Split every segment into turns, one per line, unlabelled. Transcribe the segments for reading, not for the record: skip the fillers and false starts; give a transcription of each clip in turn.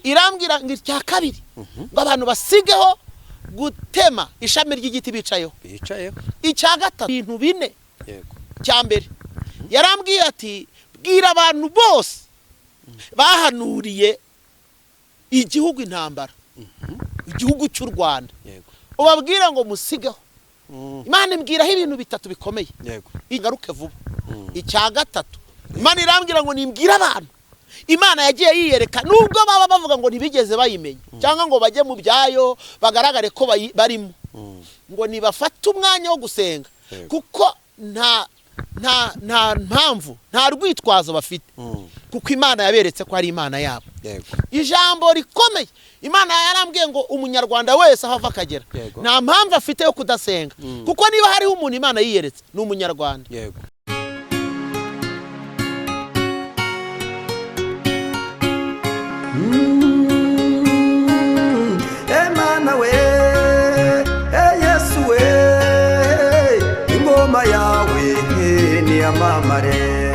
Irambwira ngo icya kabiri, ngo abantu basigeho gutema ishami ry'igiti bicayeho.
Bicayeho.
Icya gatatu, ibintu bine. Cya mbere, yarambwiye ati: "Bwira abantu bose bahanuriye igihugu intambara, igihugu cy'u Rwanda, ubabwire ngo musigeho." Imana imbwiraho ibintu bitatu bikomeye. Igaruke vuba. Icya gatatu, Imana irambwira ngo nimbwire abantu Imana yagiye yiyereka, nubwo baba bavuga ngo ntibigeze bayimenya cyangwa ngo bajye mu byayo bagaragare ko barimo, ngo nibafate umwanya wo gusenga, kuko nta mpamvu, nta rwitwazo bafite, kuko Imana yaberetse ko ari Imana yabo. Ijambo rikomeye, Imana yarambwiye ngo umunyarwanda wese aho ava akagera, nta mpamvu afite yo kudasenga, kuko niba hariho umuntu Imana yiyeretse, ni umunyarwanda.
Emana we, Yesu we, ingoma yawe niyamamare.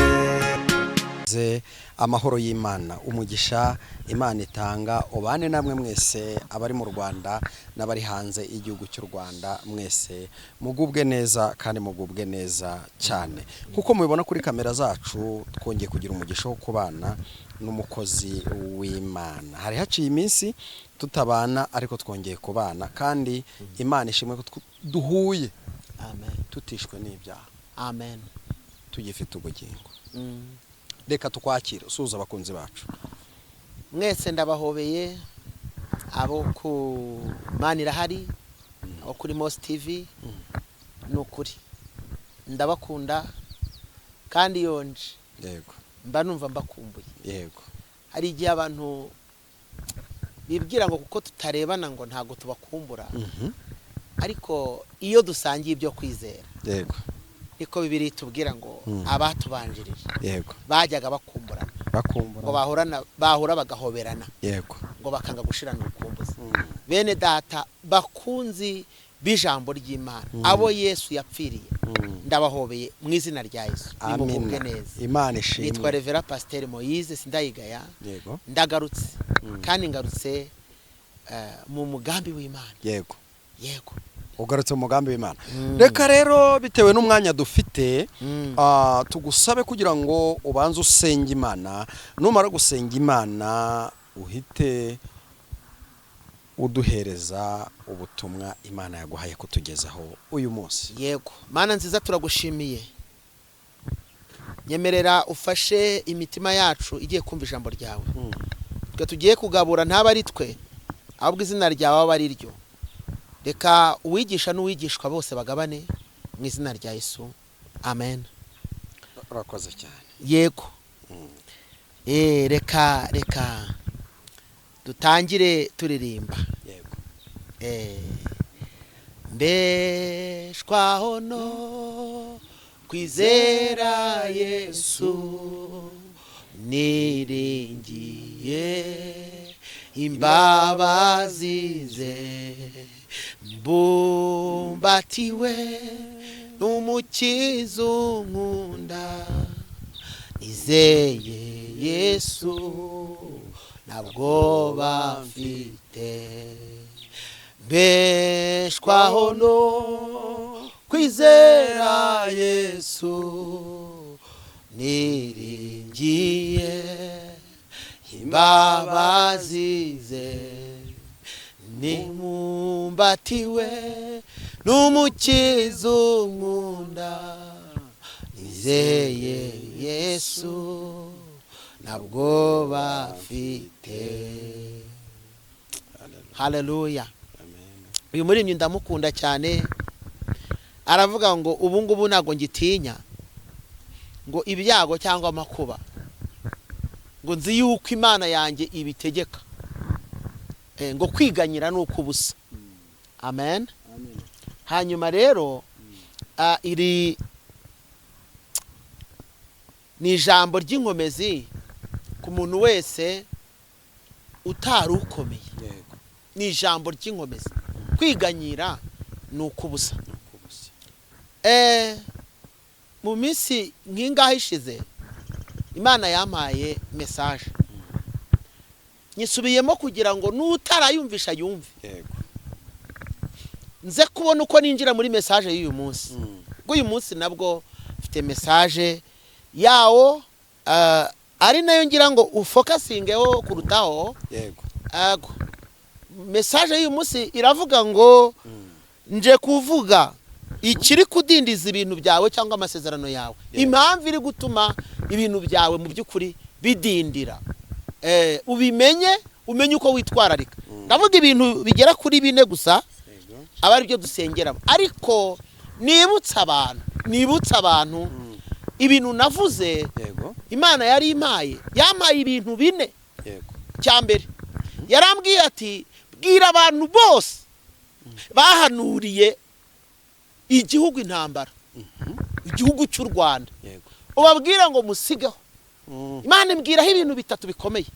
Ze amahoro y'Imana, umugisha Imana itanga ubane namwe mwese, abari mu Rwanda n'abari hanze y'igihugu cy'u Rwanda. Mwese mugubwe neza kandi mugubwe neza cyane. Kuko mubibona kuri kamera zacu, twongeye kugira umugisha wo kubana n'umukozi w'Imana. Hari haciye iminsi tutabana, ariko twongeye kubana, kandi Imana ishimwe ko duhuye
Amen.
tutishwe n'ibyaha,
Amen.
tugifite ubugingo. Reka tukwakire, usuhuza abakunzi bacu.
Mwese ndabahobeye, abo ku Mana Irahari, abo kuri Mos TV. Ni ukuri ndabakunda, kandi yonje mba numva mbakumbuye. Hari igihe abantu bibwira ngo kuko tutarebana ngo ntabwo tubakumbura, ariko iyo dusangiye ibyo kwizera, niko Bibiri tubwira ngo abatubanjirije bajyaga bakumburana,
bakumbura,
ngo bahorana, bahura bagahoberana, ngo bakanga gushirana urukumbuzi. Bene data bakunzi b'ijambo ry'Imana, abo Yesu yapfiriye, ndabahobeye mu izina rya Yesu. Nimugubwe
Amina.
neza.
Imana ishimwe.
Nitwa Revera Pasiteri Moyize Sindayigaya. Ndagarutse, kandi ngarutse mu mugambi w'Imana. Yego.
Ugarutse mu mugambi w'Imana. Reka rero, bitewe n'umwanya dufite, tugusabe kugira ngo ubanze usenge Imana. Numara gusenga Imana, uhite uduhereza ubutumwa Imana yaguhaye kutugezaho uyu munsi.
Yego. Mana nziza, turagushimiye. Nyemerera ufashe imitima yacu igiye kumva ijambo ryawe. Twe tugiye kugabura ntaba ari twe, ahubwo izina ryawe abe ari ryo. Reka uwigisha n'uwigishwa bose bagabane, mu izina rya Yesu, amen.
Urakoze cyane.
Yego. Reka dutangire turirimba. Mbeshwaho no kwizera Yesu, niringiye imbabazi ze, mbumbatiwe n'Umukiza unkunda. Nizeye Yesu, ntabwo bamfite. Mbeshwaho no kwizera Yesu, niringiye imbabazi ze, nimumbatiwe n'Umukiza unkunda. Nizeye Yesu, ntabwo bafite. Haleluya! Uyu muririmbyi ndamukunda cyane. Aravuga ngo ubu ngubu ntabwo ngitinya ngo ibyago cyangwa amakuba, ngo nzi yuko Imana yanjye ibitegeka. Ngo kwiganyira ni ubusa. Amen. Hanyuma rero, iri ni ijambo ry'inkomezi ku muntu wese utari ukomeye. Ni ijambo ry'inkomezi. Kwiganyira ni ukubusa.
Ukubusa.
Mu minsi nk'ingaho ishize, Imana yampaye message. Nyisubiyemo kugira ngo n'utarayumvisha yumve.
Yego.
Nze kubona uko ninjira muri message y'uyu munsi. Ubwo uyu munsi nabwo mfite message yawo, ari nayo ngira ngo ufocusingeho kurutaho.
Yego.
Ago. Message y'uyu munsi iravuga ngo nje kuvuga ikiri kudindiza ibintu byawe cyangwa amasezerano yawe, impamvu iri gutuma ibintu byawe mu by'ukuri bidindira. Ubimenye, umenye uko witwararika. Ndavuga ibintu bigera kuri bine gusa, aba ari byo dusengeramo. Ariko nibutse abantu ibintu navuze. Imana yari impaye, yampaye ibintu bine. Cya mbere, yarambwiye ati: "Bwira abantu bose bahanuriye igihugu intambara, igihugu cy'u Rwanda, ubabwire ngo musigeho." Imana imbwiraho ibintu bitatu bikomeye.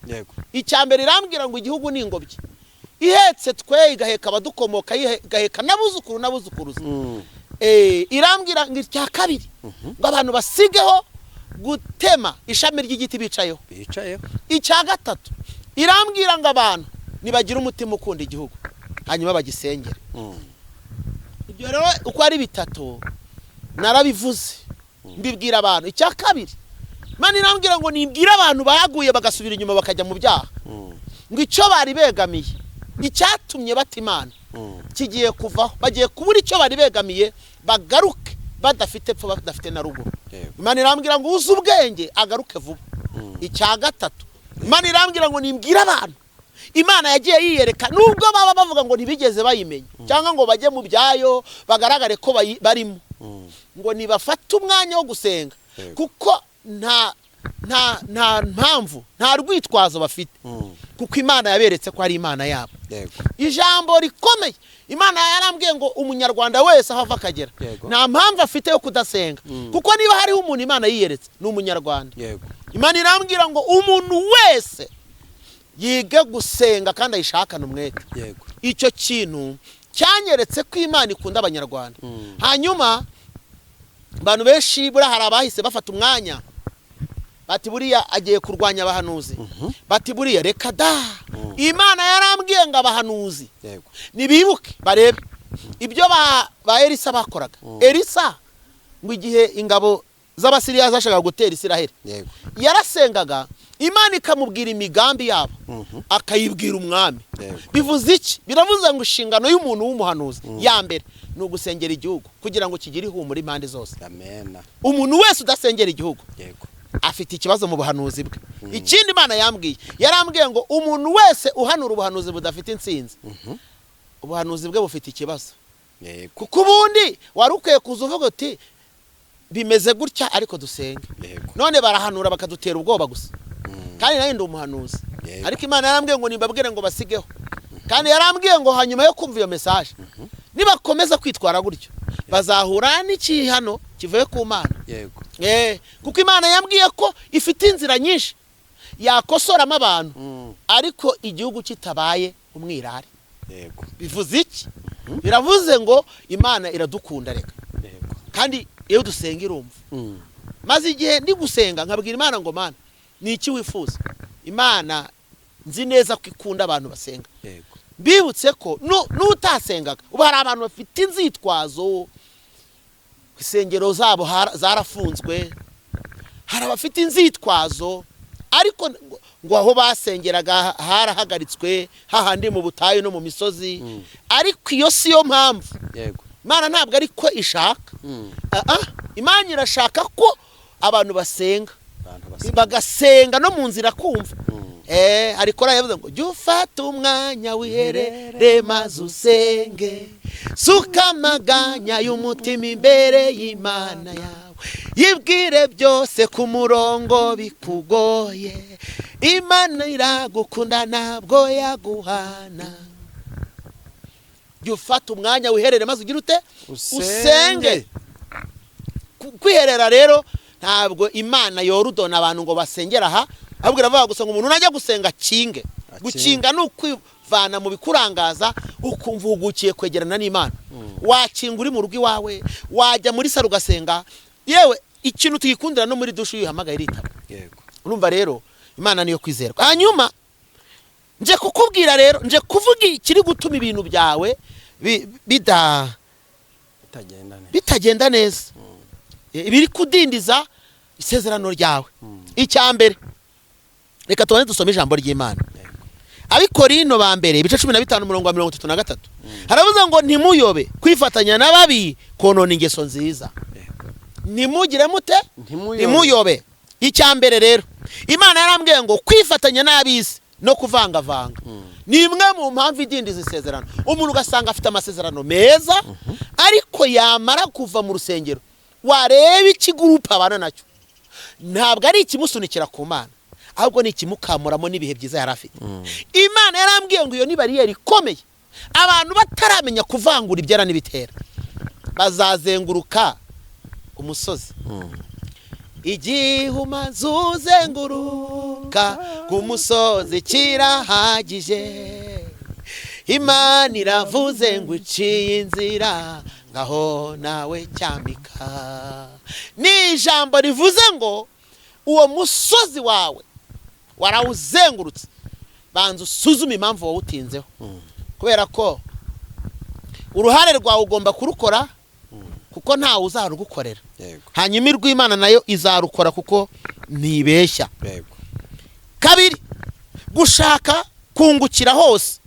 Icya mbere, irambwira ngo igihugu ni ingobyi ihetse twe, igaheka abadukomoka, igaheka n'abuzukuru n'abuzukuruza. Irambwira ngo icya kabiri, ngo abantu basigeho gutema ishami ry'igiti bicayeho.
Bicayeho.
Icya gatatu, irambwira ngo abantu nibagira umutima ukunda igihugu, hanyuma bagisengere. Ibyo rero uko ari bitatu narabivuze, mbibwira abantu. Icya kabiri, Imana irambwira ngo nibwire abantu baguye bagasubira inyuma bakajya mu byaha, ngo icyo bari begamiye, icyatumye bata Imana, kigiye kuvaho. Bagiye kubura icyo bari begamiye, bagaruke badafite epfo, badafite na ruguru. Imana irambwira ngo uzi ubwenge agaruke vuba. Icya gatatu, Imana irambwira ngo nimbwire abantu Imana yagiye yiyereka, nubwo baba bavuga ngo ntibigeze bayimenya cyangwa ngo bajye mu byayo bagaragare ko barimo, ngo nibafate umwanya wo gusenga, kuko nta mpamvu, nta rwitwazo bafite, kuko Imana yaberetse ko ari Imana yabo. Ijambo rikomeye, Imana yarambwiye ngo umunyarwanda wese aho ava akagera, nta mpamvu afite yo kudasenga, kuko niba hariho umuntu Imana yiyeretse, ni umunyarwanda. Imana irambwira ngo umuntu wese yige gusenga kandi ayishakane umwete. Icyo kintu cyanyeretse ko Imana ikunda Abanyarwanda. Hanyuma abantu benshi, buriya hari abahise bafata umwanya bati: "Buriya agiye kurwanya abahanuzi," bati: "Buriya reka da." Imana yarambwiye ngo abahanuzi nibibuke, barebe ibyo ba Elisa bakoraga. Elisa ngo igihe ingabo z'Abasiriya zashakaga gutera Isiraheli, yarasengaga, Imana ikamubwira imigambi yabo, akayibwira umwami. Bivuze iki? Biravuze ngo inshingano y'umuntu w'umuhanuzi ya mbere ni ugusengera igihugu kugira ngo kigire ihumure impande zose.
Amena.
Umuntu wese udasengera igihugu afite ikibazo mu buhanuzi bwe. Ikindi Imana yambwiye, yarambwiye ngo umuntu wese uhanura ubuhanuzi budafite intsinzi, ubuhanuzi bwe bufite ikibazo, kuko ubundi wari ukwiye kuza uvuga uti: "Bimeze gutya, ariko dusenge." None barahanura bakadutera ubwoba gusa, kandi nawe ndi umuhanuzi. Ariko Imana yarambwiye ngo nimbabwire ngo basigeho, kandi yarambwiye ngo hanyuma yo kumva iyo message, nibakomeza kwitwara gutyo, bazahura n'ikihano kivuye ku Mana. Kuko Imana yambwiye ko ifite inzira nyinshi yakosoramo abantu, ariko igihugu kitabaye umwirare. Bivuze iki? Biravuze ngo Imana iradukunda reka, kandi iyo dusenga irumva. Maze igihe ndi gusenga, nkabwira Imana ngo: "Mana, ni iki wifuza?" Imana nzi neza ko ikunda abantu basenga. Mbibutse ko n'utasengaga, ubu hari abantu bafite inzitwazo, insengero zabo zarafunzwe. Hari abafite inzitwazo, ariko ngo aho basengeraga harahagaritswe, hahandi mu butayu no mu misozi. Ariko iyo si yo mpamvu. Imana ntabwo ariko ishaka. Ah, ah, Imana irashaka ko abantu basenga.
Abantu basenga.
Bagasenga no mu nzira kumva. Hari korali yavuze ngo: "Jya ufata umwanya wiherere maze usenge, suka amaganya y'umutima imbere y'Imana yawe, yibwire byose ku murongo bikugoye. Imana iragukunda, ntabwo yaguhana." Jya ufata umwanya wiherere maze ugire ute? Usenge. Kwiherera rero, ntabwo Imana yorudona abantu ngo basengere aha, ahubwo iravuga gusa ngo umuntu najya gusenga akinge.
Akinge.
Gukinga ni ukwivana mu bikurangaza, ukumva uhugukiye kwegerana n'Imana. Wakinga uri mu rugo iwawe, wajya muri salo ugasenga, yewe ikintu tuyikundira, no muri douche iyo uyihamagaye iritaba. Urumva rero, Imana niyo kwizerwa. Hanyuma Nje kukubwira rero, nje kuvuga ikiri gutuma ibintu byawe
Bitagenda neza.
bitagenda neza, ibiri kudindiza isezerano ryawe. Icya mbere, reka tubone dusome ijambo ry'Imana. Abikorino ba mbere, ibice 15, umurongo wa 33, haravuze ngo: "Ntimuyobe, kwifatanya n'ababi konona ingeso nziza." Ntimugire mute?
Ntimuyobe.
Ntimuyobe. Icya mbere rero, Imana yarambwiye ngo kwifatanya n'ab'isi no kuvangavanga ni imwe mu mpamvu idindiza isezerano. Umuntu ugasanga afite amasezerano meza, ariko yamara kuva mu rusengero, wareba ikigurupe abana nacyo, ntabwo ari ikimusunikira ku Mana, ahubwo ni ikimukamuramo n'ibihe byiza yari afite. Imana yarambwiye ngo iyo ni bariyeri ikomeye. Abantu bataramenya kuvangura ibyera n'ibitera bazazenguruka umusozi. Igihe umaze uzenguruka ku musozi kirahagije, Imana iravuze ngo iciye inzira, ngaho nawe cyambika. Ni ijambo rivuze ngo uwo musozi wawe warawuzengurutse, banza usuzume impamvu wawutinzeho, kubera ko uruhare rwawe ugomba kurukora, kuko ntawe uzarugukorera. Hanyuma irw'Imana nayo izarukora, kuko ntibeshya. Kabiri, gushaka kungukira hose.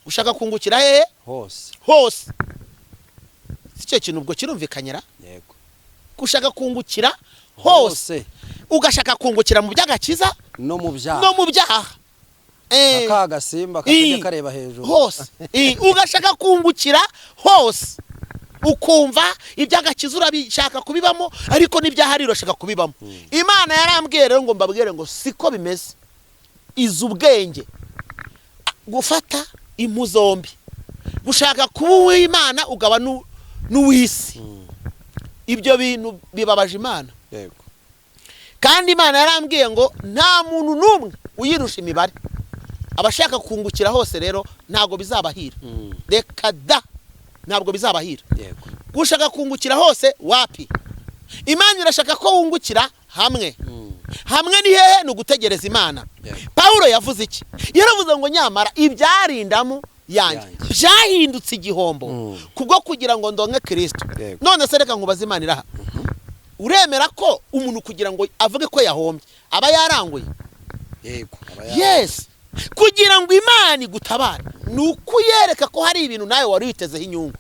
Gushaka kungukira hehe?
Hose.
Hose. Si icyo kintu ubwo kirumvikanyira?
Yego.
Gushaka kungukira hose, ugashaka kungukira mu by'agakiza
no mu byaha.
No mu byaha.
Aka gasimba katajya kareba hejuru.
Hose. Ugashaka kungukira hose, ukumva iby'agakiza urabishaka kubibamo, ariko n'ibyahari urashaka kubibamo. Imana yarambwiye rero ngo mbabwire ngo siko bimeze. Izi ubwenge gufata impu zombi, gushaka kuba uw'Imana ugaba n'uw'isi, ibyo bintu bibabaje Imana. Kandi Imana yarambwiye ngo nta muntu n'umwe uyirusha imibare. Abashaka kungukira hose rero ntabwo bizabahira. Reka da, ntabwo bizabahira. Gushaka kungukira hose, wapi. Imana irashaka ko wungukira hamwe. Hamwe ni hehe? Ni ugutegereza Imana. Pawulo yavuze iki? Yaravuze ngo: "Nyamara ibyarindamu yanjye
Yanjye.
byahindutse igihombo kubwo kugira ngo ndonke Kirisito." None se reka nkubaze, Imana iraha, uremera ko umuntu kugira ngo avuge ko yahombye aba yaranguye?
Yego.
Yes. Kugira ngo Imana igutabare ni ukuyereka ko hari ibintu nawe wari witezeho inyungu,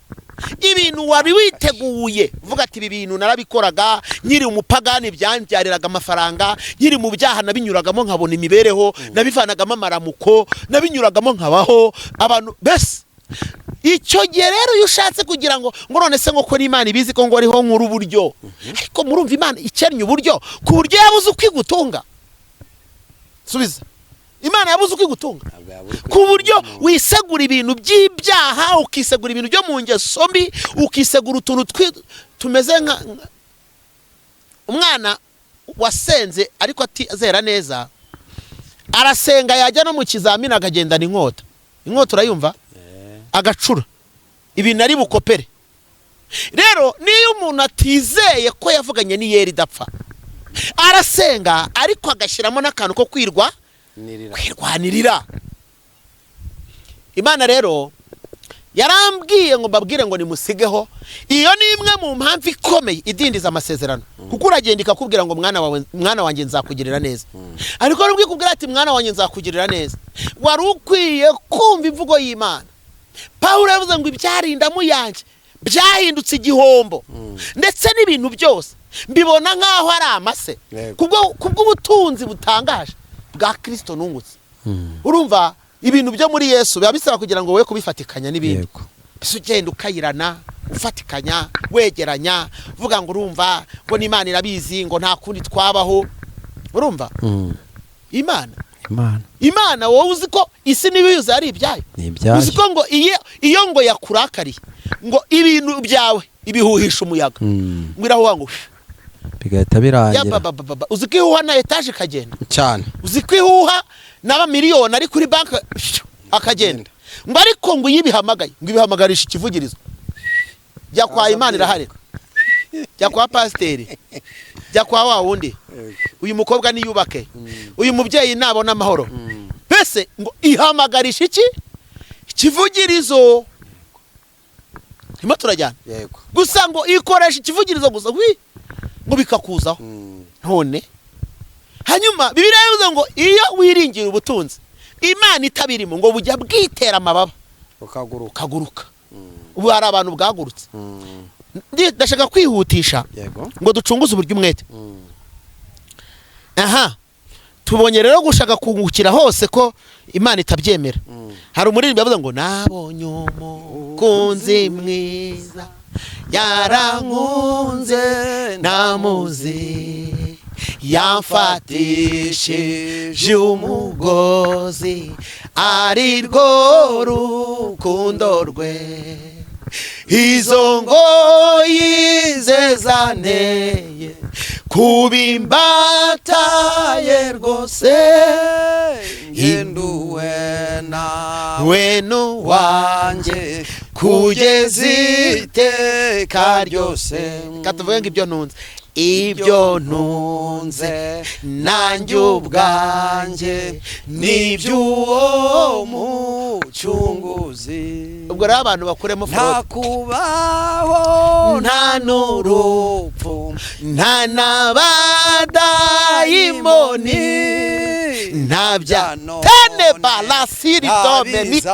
ibintu wari witeguye, uvuga ati: "Ibi bintu narabikoraga nkiri umupagani, byanbyariraga amafaranga. Nkiri mu byaha nabinyuragamo nkabona imibereho, nabivanagamo amaramuko, nabinyuragamo nkabaho abantu mbese." Icyo gihe rero iyo ushatse kugira ngo none se ngo ko n'Imana ibizi ko ngo ariho nkuru uburyo, ariko murumva Imana ikennye uburyo ku buryo yabuze uko igutunga? Subiza, Imana yabuze uko igutunga
Ntabwo yabura uko
ku buryo
igutunga.
wisegura ibintu by'ibyaha, ukisegura ibintu byo mu ngeso mbi, ukisegura utuntu tumeze nka umwana wasenze ariko atizera neza, arasenga, yajya no mu kizamini akagendana inkota? Inkota urayumva? Agacura ibintu ari bukopere. Rero niyo umuntu atizeye ko yavuganye n'iyeri idapfa, arasenga ariko agashyiramo n'akantu ko kwirwa
Nirira.
kwirwanirira. Imana rero yarambwiye ngo mbabwire ngo nimusigeho. Iyo ni imwe mu mpamvu ikomeye idindiza amasezerano, kuko uragenda ikakubwira ngo: "Mwana wawe, mwana wanjye, nzakugirira neza." Ariko nubwo ikubwira ati: "Mwana wanjye, nzakugirira neza," wari ukwiye kumva imvugo y'Imana. Pawulo yavuze ngo: "Ibyarindamu yanjye byahindutse igihombo, ndetse n'ibintu byose mbibona nk'aho ari amase kubw'ubutunzi butangaje bwa Kirisito nungutse." Urumva ibintu byo muri Yesu biba bisaba kugira ngo we kubifatikanya n'ibindi. Mbese ugenda ukayirana, ufatikanya, wegeranya, uvuga ngo urumva ngo n'Imana irabizi, ngo nta kundi twabaho. Urumva Imana?
Imana.
Imana, wowe uzi ko isi n'ibiyuzuye ari ibyayo?
Ni ibyayo.
Uzi ko ngo iyo ngo yakurakariye, ngo ibintu byawe ibihuhisha umuyaga, ngo irahuha ngo
Bigahita birangira.
Yababababa. Uzi ko ihuha na etaje ikagenda?
Cyane.
Uzi ko ihuha n'aba miliyoni ari kuri banki akagenda? Ngo ariko ngo iyo ibihamagaye, ngo ibihamagarisha ikivugirizo. Jya kwa Imana irahari, jya kwa pasiteri, jya kwa wa wundi. Uyu mukobwa niyubake, uyu mubyeyi nabona amahoro. Mbese ngo ihamagarisha iki? Ikivugirizo. Turimo turajyana?
Yego.
Gusa ngo ikoresha ikivugirizo gusa, wi, ngo bikakuzaho. None hanyuma Bibiliya yavuze ngo iyo wiringira ubutunzi Imana itabirimo, ngo bujya bwitera amababa,
bukaguruka.
Bukaguruka. Ubu hari abantu bwagurutse. Ndashaka kwihutisha ngo ducunguze uburyo umwete. Aha tubonye rero gushaka kungukira hose ko Imana itabyemera. Hari umuririmbyi yavuze ngo: "Nabonye umukunzi mwiza, yarankunze namuzi, yamfatishije umugozi, ari rwo rukundo rwe. Izo ngoyi ze zanteye kuba imbata ye rwose."
Ngenduwe na
wenu wanjye kugeza iteka ryose. Katuvuge ngo ibyo ntunze, ibyo ntunze nanjye ubwanjye n'iby'uwo
mucunguzi.
Ubwo rero abantu bakuremo
nta
forode.
Kubaho
nta n'urupfu, nta n'abadayimoni, nta bya tene balasiri domenika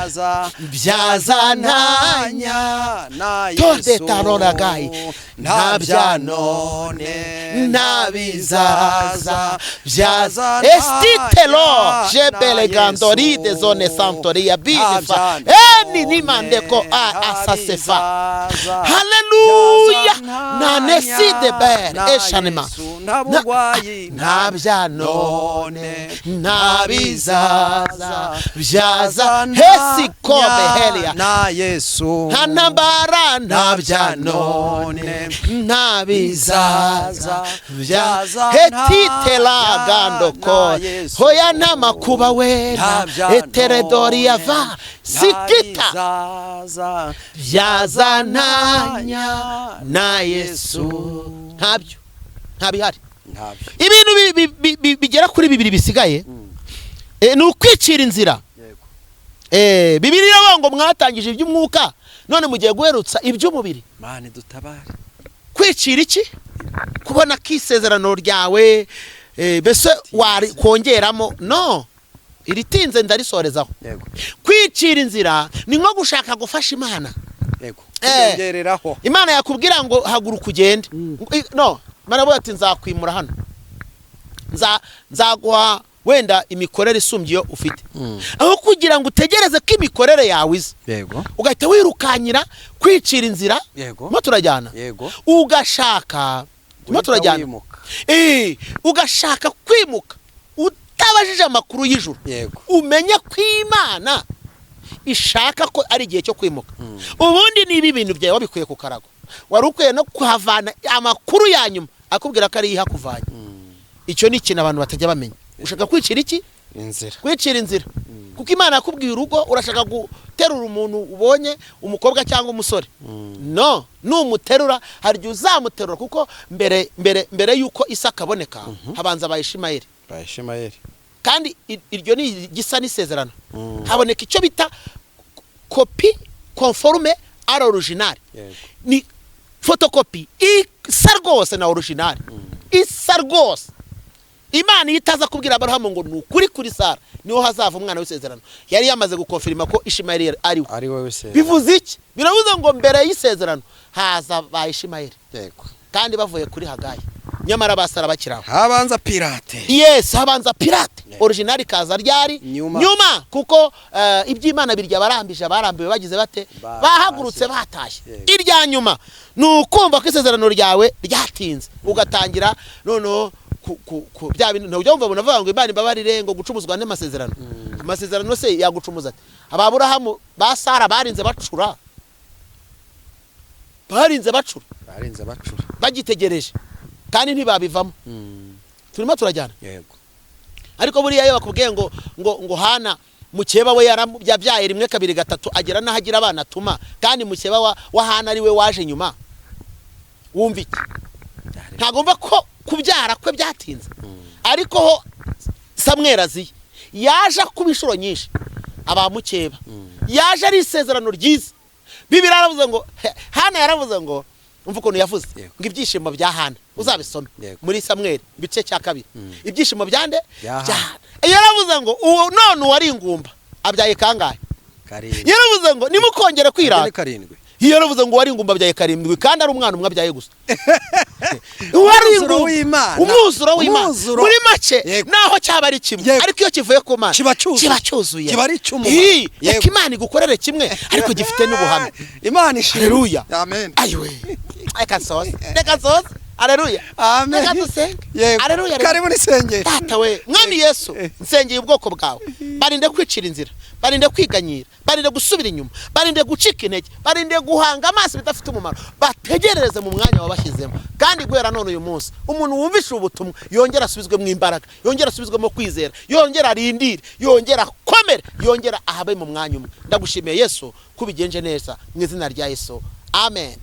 bizaza
byazantanya
na
tode
Yesu.
Taroragayi
nta bya none,
nta bizaza byaza
Byazantanya
estitelo jebelegandori
na
de zone
Yesu.
santoria bidefa
Nta bya
eni nimandeko a
nta
asasefa.
bizaza
Haleluya, na neside ber
na
eshanema.
Yesu, nta burwayi,
nta bya none, nta bizaza byaza hesikobe helia
na Yesu.
Nta ntambara, nta bya none, nta bizaza byaza hetitela gandoko hoya, nta makuba wena eteredoria va sikita
bizaza
byazantanya na Yesu. Ntabyo, ntabihari.
Ntabyo.
Ibintu bigera kuri bibiri bisigaye, ni ukwicira inzira.
Yego.
Bibiliya iravuga ngo mwatangije iby'umwuka, none mugiye guherutsa iby'umubiri.
Mani dutabare.
Kwicira iki? Kubona ko isezerano ryawe, mbese wari kongeramo no iritinze, ndarisorezaho.
Yego.
Kwicira inzira ni nko gushaka gufasha Imana.
Yego, kwiyongereraho.
Imana yakubwira ngo haguruka ugende. No Imana iravuga ati nzakwimura hano, nzaguha wenda imikorere isumbye iyo ufite. Aho kugira ngo utegereze ko imikorere yawe iza, ugahita wirukanyira kwicira inzira.
Yego.
Mo turajyana?
Yego.
Ugashaka mo
Guhita
turajyana?
wimuka.
Ugashaka kwimuka utabajije amakuru y'ijuru. Umenye ko Imana ishaka ko ari igihe cyo kwimuka. Ubundi niba ibintu byawe wabikuye ku karago, wari ukwiye no kuhavana amakuru ya nyuma akubwira ko ariyo ihakuvanye. Icyo ni ikintu abantu batajya bamenya. Ushaka kwicira iki?
Inzira.
Kwicira inzira, kuko Imana yakubwiye urugo, urashaka guterura umuntu ubonye, umukobwa cyangwa umusore. No numuterura, hari igihe uzamuterura, kuko mbere y'uko Isaka aboneka habanza ba Ishimayeli.
Ba Ishimayeli.
Kandi iryo ni igisa n'isezerano. Haboneka icyo bita copie conforme à l'original. Ni photocopie isa rwose na original, isa rwose. Imana iyo itaza kubwira Aburahamu ngo ni ukuri kuri Sara niho hazava umwana w'isezerano, yari yamaze gukonfirima ko Ishimayeli ari we.
Ari wowe se.
Bivuze iki? Biravuze ngo mbere y'isezerano haza ba Ishimayeli, kandi bavuye kuri Hagayi, nyamara ba Sara bakiri aho.
Habanza pirate.
Yes, habanza pirate. Original ikaza ryari?
Nyuma.
Nyuma, kuko iby'Imana birya barambije, abarambiwe bagize bate?
Batashye.
Bahagurutse batashye. Irya nyuma ni ukumva ko isezerano ryawe ryatinze, ugatangira noneho bya bintu ntujya wumva umuntu avuga ngo Imana imbabarire, ngo gucumuzwa n'amasezerano. Amasezerano se yagucumuza ate? Ababurahamu ba Sara barinze bacura, barinze bacura.
Barinze bacura.
Bagitegereje kandi ntibabivamo. Turimo turajyana?
Yego.
Ariko buriya iyo bakubwiye ngo Hana mukeba we yabyaye rimwe, kabiri, gatatu, agera n'aho agira abana atuma, kandi mukeba wa Hana ari we waje nyuma, wumva iki? Ntagomba ko kubyara kwe byatinze, ariko ho Samweri aziye. Yaje kuba inshuro nyinshi abamukeba, yaje ari isezerano ryiza. Bibiri yaravuze ngo, Hana yaravuze ngo, umva ukuntu yavuze ngo ibyishimo bya Hana, uzabisome muri Samweli igice cya 2. Ibyishimo bya nde?
Bya
Bya Hana. Yaravuze ngo uwo none uwari ingumba abyaye kangahe?
7.
Yaravuze ngo nimukongere kwirata.
7.
Yaravuze ngo uwari ingumba abyaye 7 kandi ari umwana umwe abyaye gusa. Uwari
Umwuzuro
ingumba.
w'Imana.
Umwuzuro w'Imana.
Umwuzuro.
Muri make, naho cyaba ari kimwe, ariko iyo kivuye ku Mana
Kiba cyuzuye.
kiba cyuzuye.
Kiba ari icy'umumaro.
Hi, reka Imana igukorere kimwe ariko gifite n'ubuhamya.
Imana ishimwe.
Haleluya.
Amen.
Ayiwe, reka nsoze, reka nsoze. Haleluya.
Amen.
Reka dusenge. Haleluya.
Karibu n'isengero.
Data we, Mwami Yesu, nsengeye ubwoko bwawe. Barinde kwicira inzira, barinde kwiganyira, barinde gusubira inyuma, barinde gucika intege, barinde guhanga amaso bidafite umumaro, bategerereze mu mwanya wabashyizemo. Kandi guhera none uyu munsi, umuntu wumvishe ubutumwa yongera asubizwemo imbaraga, yongera asubizwemo kwizera, yongera arindire, yongera akomere, yongera ahabe mu mwanya umwe. Ndagushimiye Yesu ko ubigenje neza, mu izina rya Yesu, amen.